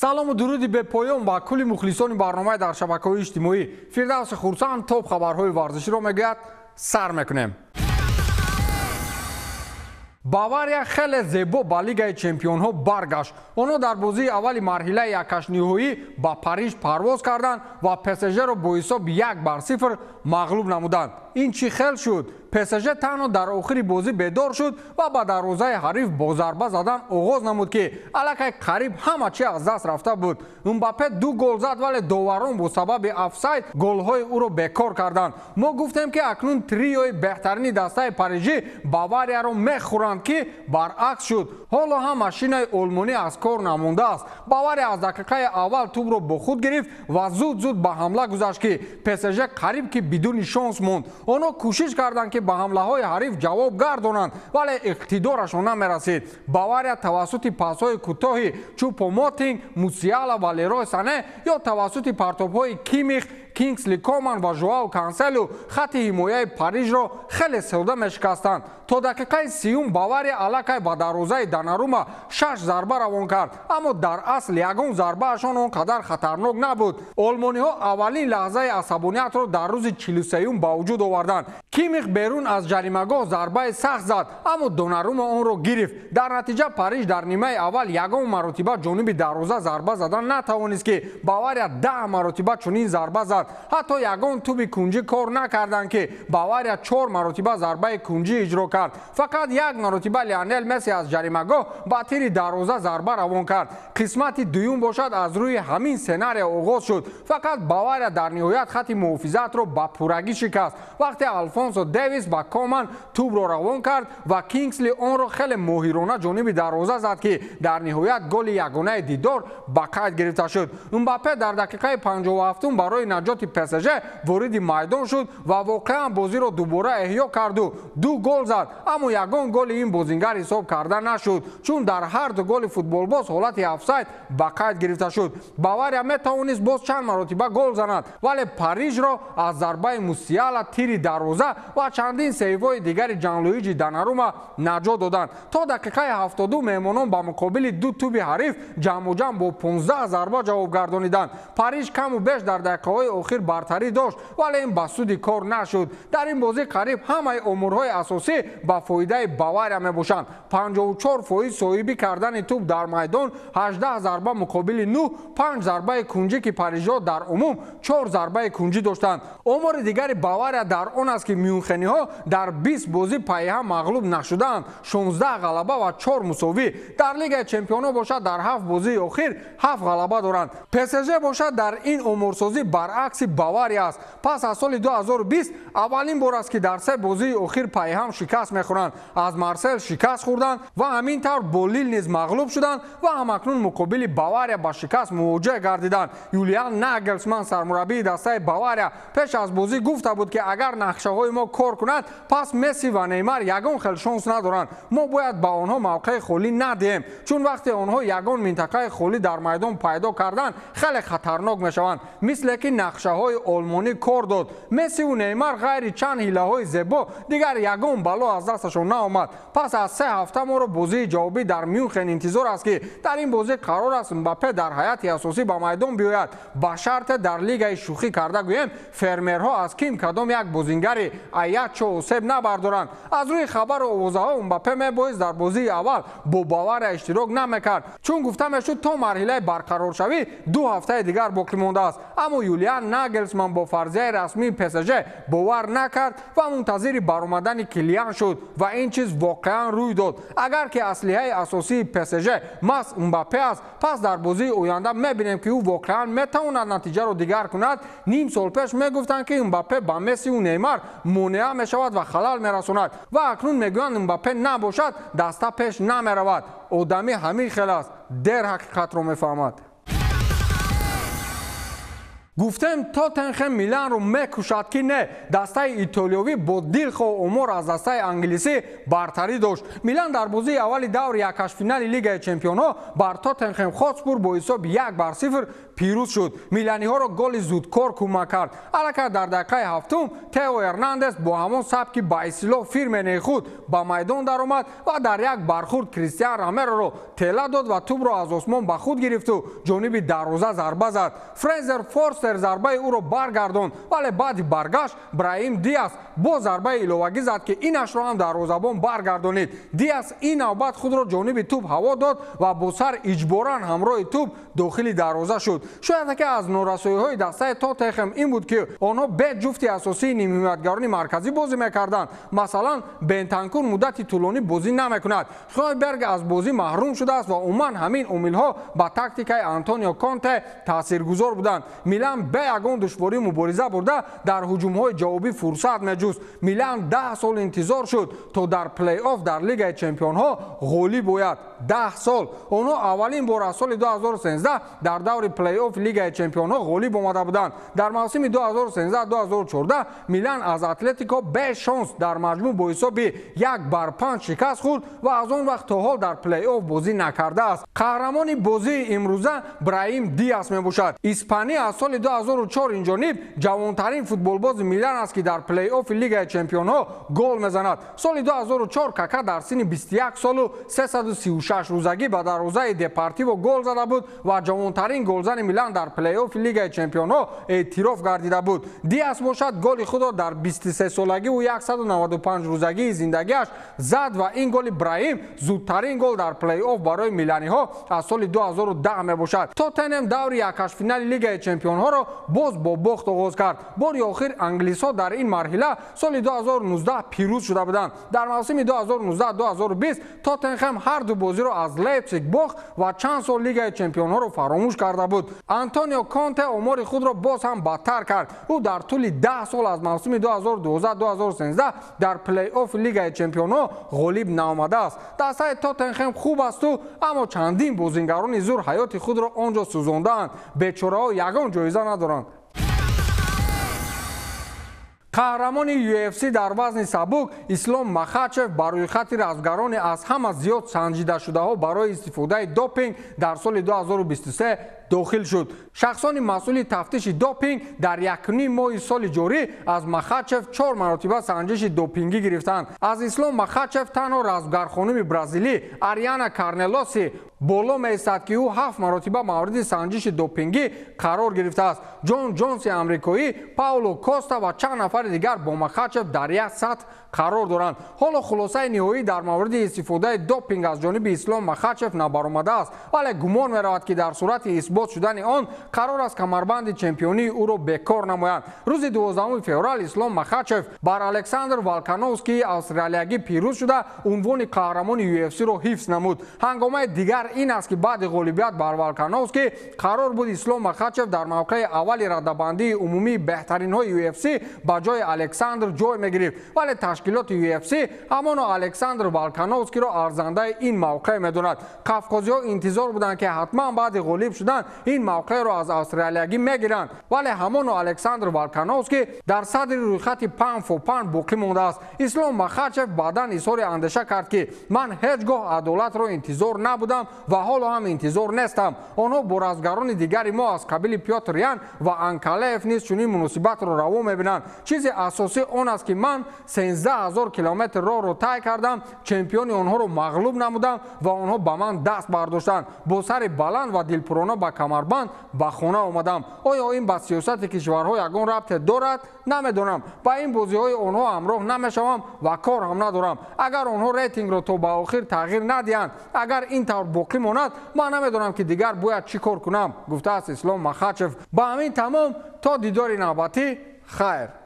Салому дуруди бепоён ба кулли мухлисони барномаи дар шабакаҳои иҷтимоӣ. Фирдавси Хурсанд топ хабарҳои варзиширо мегӯяд, сар мекунем. Бавария хеле зебо ба Лигаи чемпионҳо баргашт. Онҳо дар бозии аввали марҳилаи якҳаштниҳоӣ ба Париж парвоз карданд ва ПСЖ-ро бо ҳисоби 1-0 мағлуб намуданд. Ин чӣ хел шуд? ПСЖ танҳо дар охири бозӣ бедор шуд ва ба дарвозаи ҳариф бо зарба задан оғоз намуд, ки аллакай қариб ҳама чи аз даст рафта буд. Мбаппе 2 гол зад, вале доварон бо сабаби офсайд голҳои ӯро бекор карданд. Мо гуфтем, ки акнун триои беҳтарини дастаи парижӣ Баварияро мехӯранд, ки баръакс шуд. Ҳоло ҳам машинаи олмонӣ аз кор намондааст. Бавария аз дақиқаи аввал тӯбро бо худ гирифт ва зуд-зуд ба ҳамла гузашт, ки ПСЖ қариб ки бидуни шонс монд. Онҳо кӯшиш карданд, ки ба ҳамлаҳои ҳариф ҷавоб гардонанд, вале иқтидорашон намерасид. Бавария тавассути пасҳои кӯтоҳи Чупо-Мотинг, Мусиала ва Лерой Сане ё тавассути партобҳои Кимих, Кингсли Коман ва Жоао Канселу хатти ҳимояи Парижро хеле содда мешикастанд. То дақиқаи 30 Бавария аллакай ба дарвозаи Донарума 6 зарба равон кард, аммо дар асл ягон зарбаашон он қадар хатарнок набуд. Олмониҳо аввалин лаҳзаи асабониятро дар рӯзи 43 ба вуҷуд оварданд. Кимих берун аз ҷаримагоҳ зарбаи сахт зад, аммо Донарума онро гирифт. Дар натиҷа Париж дар нимаи аввал ягон маротиба ҷониби дарвоза зарба задан натавонист, ки Бавария 10 маротиба чунин зарба зад. Ҳатто ягон туби кунҷӣ кор накарданд, ки Бавария 4 маротиба зарбаи кунҷӣ иҷро кард. Фақат як маротиба Лионел Месси аз ҷаримагоҳ ба тири дарвоза зарба равон кард. Қисмати дуюм бошад аз рӯи ҳамин сценария оғоз шуд. Фақат Бавария дар ниҳоят хатти муҳофизатро ба пуррагӣ шикаст. Вақте Алфонсо Дэвис ба Коман тӯбро равон кард ва Кингсли онро хеле моҳирона ҷониби дарвоза зад, ки дар ниҳоят голи ягонаи дидор ба қайд гирифта шуд. Мбаппе дар дақиқаи 57 барои наҷоти ПСЖ вориди майдон шуд ва воқеан бозиро дубора эҳё карду 2 гол зад, аммо ягон голи ин бозингар ҳисоб карда нашуд, чун дар ҳар ду голи футболбоз ҳолати офсайд ба қайд гирифта шуд. Бавария метавонист боз чанд маротиба гол занад, вале Парижро аз зарбаи Мусиала, тири дарвоза ва чандин сейвҳои дигари Ҷанлуиҷи Донарума наҷот доданд. То дақиқаи 72 меҳмонон ба муқобили 2 туби ҳариф ҷамъуҷамъ бо 15 зарба ҷавоб гардониданд. Париж каму беш дар дақиқаҳои охир бартарӣ дошт, вале ин ба суди кор нашуд. Дар ин бозӣ қариб ҳамаи оморҳои асосӣ ба фоидаи Бавария мебошанд. 54% соҳибӣ кардани тӯб дар майдон, 18 зарба муқобили 9, 5 зарбаи кунҷӣ, ки парижиҳо дар умум 4 зарбаи кунҷӣ доштанд. Омори дигари Бавария дар он аст, ки мюнхениҳо дар 20 бозӣ пайҳам мағлуб нашудаанд, 16 ғалаба ва 4 мусовӣ. Дар Лигаи чемпионҳо бошад дар 7 бозии охир 7 ғалаба доранд. ПСЖ бошад дар ин оморсозӣ баръакси Бавария аст. Пас аз соли 2020 аввалин бор аст, ки дар 3 бозии охир пайҳам шикаст мехӯранд. Аз Марсел шикаст хӯрданд ва ҳамин тавр бо Лил низ мағлуб шуданд ва ҳамакнун муқобили Бавария ба шикаст мувоҷеҳ гардиданд. Юлиан Нагелсман, сармураббии дастаи Бавария, пеш аз бозӣ гуфта буд, ки агар нақшаҳои мо кор кунад, пас Месси ва Неймар ягон хел шонс надоранд. Мо бояд ба онҳо мавқеи холӣ надиҳем, чун вақте онҳо ягон минтақаи холӣ дар майдон пайдо карданд, хеле хатарнок мешаванд. Мисле ки нақшаҳои олмонӣ кор дод. Мессиву Неймар ғайри чанд ҳилаҳои зебо дигар ягон бало аз дасташон наомад. Пас аз 3 ҳафта моро бозии ҷавобӣ дар Мюнхен интизор аст, ки дар ин бозӣ қарор аст Мбаппе дар ҳайати асосӣ ба майдон биёяд. Ба шарте дар лигаи шӯхӣ карда гӯем, фермерҳо аз ким кадом як бозингари Аячо осеб набардоранд. Аз рӯи хабару овозаҳо Мбаппе мебоист дар бозии аввал бо Бавария иштирок намекард, чун гуфта мешуд то марҳилаи барқароршавӣ 2 ҳафтаи дигар боқӣ мондааст. Аммо Юлиан Нагелсман бо фарзияи расмии ПСЖ бовар накард ва мунтазири баромадани Килиан шуд ва ин чиз воқеан рӯй дод. Агар ки аслиҳаи асосии ПСЖ маҳз Мбаппе аст, пас дар бозии оянда мебинем, ки ӯ воқеан метавонад натиҷаро дигар кунад. Ним сол пеш мегуфтанд, ки Мбаппе ба Мессиву Неймар монеа мешавад ва халал мерасонад ва акнун мегӯянд Мбаппе набошад, даста пеш намеравад. Одамӣ ҳамин хел аст, дер ҳақиқатро мефаҳмад. Гуфтем Тоттенхем Миланро мекушад, ки не, дастаи итолиёвӣ бо дилхоҳ омор аз дастаи англисӣ бартарӣ дошт. Милан дар бозии аввали даври якҳаштфинали Лигаи чемпионҳо бар Тоттенхем Хотспур бо ҳисоби 1-0 пирӯз шуд. Миланиҳоро голи зудкор кӯмак кард. Аллакай дар дақиқаи ҳафтум Тео Эрнандес бо ҳамон сабки ба истилоҳ фирменаи худ ба майдон даромад ва дар як бархурд Кристиан Ромероро тела дод ва тӯбро аз осмон ба худ гирифту ҷониби дарвоза зарба зад. Фрезер Форстер зарбаи ӯро баргардонд, вале баъди баргашт Браҳим Диас бо зарбаи иловагӣ зад, ки инашро ҳам дарвозабон баргардонид. Диас ин навбат худро ҷониби тӯб ҳаво дод ва бо сар иҷборан ҳамроҳи тӯб дохили дарвоза шуд. Шояд яке аз норасоиҳои дастаи Тоттенхэм ин буд, ки онҳо бе ҷуфти асосии нимҳимоятгарони марказӣ бозӣ мекарданд. Масалан, Бентанкур муддати тӯлонӣ бозӣ намекунад. Хойберг аз бозӣ маҳрум шудааст ва умуман ҳамин омилҳо ба тактикаи Антонио Конте таъсиргузор буданд. Милан бе ягон душворӣ мубориза бурда дар ҳуҷумҳои ҷавобӣ фурсат меҷуст. Милан 10 сол интизор шуд, то дар плей-офф дар Лигаи чемпионҳо ғолиб ояд. 10 сол. Онҳо аввалин бор аз соли 2013 дар даври плей-офф Лигаи чемпионҳо ғолиб омада буданд. Дар мавсими 2013-2014 Милан аз Атлетико бе шонс дар маҷмӯъ бо ҳисоби 1-5 шикаст хӯрд ва аз он вақт то ҳол дар плей-офф бозӣ накардааст. Қаҳрамони бозии имрӯза Браҳим Диас мебошад. Испания аз соли 2004 инҷониб ҷавонтарин футболбози Милан аст, ки дар плей-оффи Лигаи чемпионҳо гол мезанад. Соли 2004 Кака дар синни 21 солу 336 рӯзагӣ ба дарвозаи Депортиво гол зада буд ва ҷавонтарин голзани Милан дар плей-оффи Лигаи чемпионҳо эътироф гардида буд. Диас бошад голи худро дар 23 солагиву 195 рӯзагии зиндагиаш зад ва ин голи Браҳим зудтарин гол дар плей-офф барои миланиҳо аз соли 2010 мебошад. Тоттенхэм даври якҳаштфинали Лигаи чемпионҳоро боз бо бохт оғоз кард. Бори охир англисҳо дар ин марҳила соли 2019 пирӯз шуда буданд. Дар мавсими 2019-2020 Тоттенхэм ҳар ду бозиро аз Лейпсиг бохт ва чанд сол Лигаи чемпионҳоро фаромӯш карда буд. Антонио Конте омори худро боз ҳам бадтар кард. Ӯ дар тӯли 10 сол аз мавсими 2012-2013 дар плей-офф Лигаи чемпионҳо ғолиб наомадааст. Дастаи Тоттенхэм хуб асту, аммо чандин бозингарони зур ҳаёти худро он ҷо сӯзондаанд. Бечораҳо ягон ҷоиза надоранд. Қаҳрамони UFC дар вазни сабук Ислом Махачев ба рӯйхати размгарони аз ҳама зиёд санҷидашудаҳо барои истифодаи допинг дар соли 2023 дохил шуд. Шахсони масъули тафтиши допинг дар 1,5 моҳи соли ҷорӣ аз Махачев 4 маротиба санҷиши допингӣ гирифтанд. Аз Ислом Махачев танҳо размгархонуми бразилӣ Ариана Карнелоси боло меистад, ки ӯ 7 маротиба мавриди санҷиши допингӣ қарор гирифтааст. Ҷон Ҷонси амрикоӣ, Пауло Коста ва чанд нафари дигар бо Махачев дар як сатҳ қарор доранд. Ҳоло хулосаи ниҳоӣ дар мавриди истифодаи допинг аз ҷониби Ислом Махачев набаромадааст, вале гумон меравад, ки дар сурати исбот шудани он қарор аст камарбанди чемпионии ӯро бекор намоянд. Рӯзи 12 феврал Ислом Махачев бар Александр Волкановскии австралиягӣ пирӯз шуда унвони қаҳрамони UFC-ро ҳифз намуд. Ҳангомаи дигар ин аст, ки баъди ғолибият бар Волкановский қарор буд Ислом Махачев дар мавқеи аввали радабандии умумии беҳтаринҳои UFC ба ҷои Александр ҷой мегирифт, вале ташкилоти UFC ҳамоно Александр Волкановскиро арзандаи ин мавқеъ медонад. Қафқозиҳо интизор буданд, ки ҳатман баъди ғолиб шудан ин мавқеъро аз австралиягӣ мегиранд, вале ҳамоно Александр Волкановский дар садри рӯйхати пан фо пан боқӣ мондааст. Ислом Махачев баъдан изҳори андеша кард, ки ман ҳеҷ гоҳ адолатро интизор набудам ва ҳоло ҳам интизор нестам. Онҳо бо размгарони дигари мо аз қабили Пётр Ян ва Анкалеев низ чунин муносибатро раво мебинанд. Чизи асосӣ он аст, ки ман 13 000 километр роҳро тай кардам, чемпиони онҳоро мағлуб намудам ва онҳо ба ман даст бардоштанд. Бо сари баланд ва дилпурона ба камарбанд ба хона омадам. Оё ин ба сиёсати кишварҳо ягон рабте дорад? Намедонам. Ба ин бозиҳои онҳо ҳамроҳ намешавам ва кор ҳам надорам. Агар онҳо рейтингро то ба охир тағйир надиҳанд, агар ин тавр боқӣ монад, ман намедонам, ки дигар бояд чӣ кор кунам, гуфтааст Ислом Махачев. Ба ҳамин тамом, то дидори навбатӣ, хайр.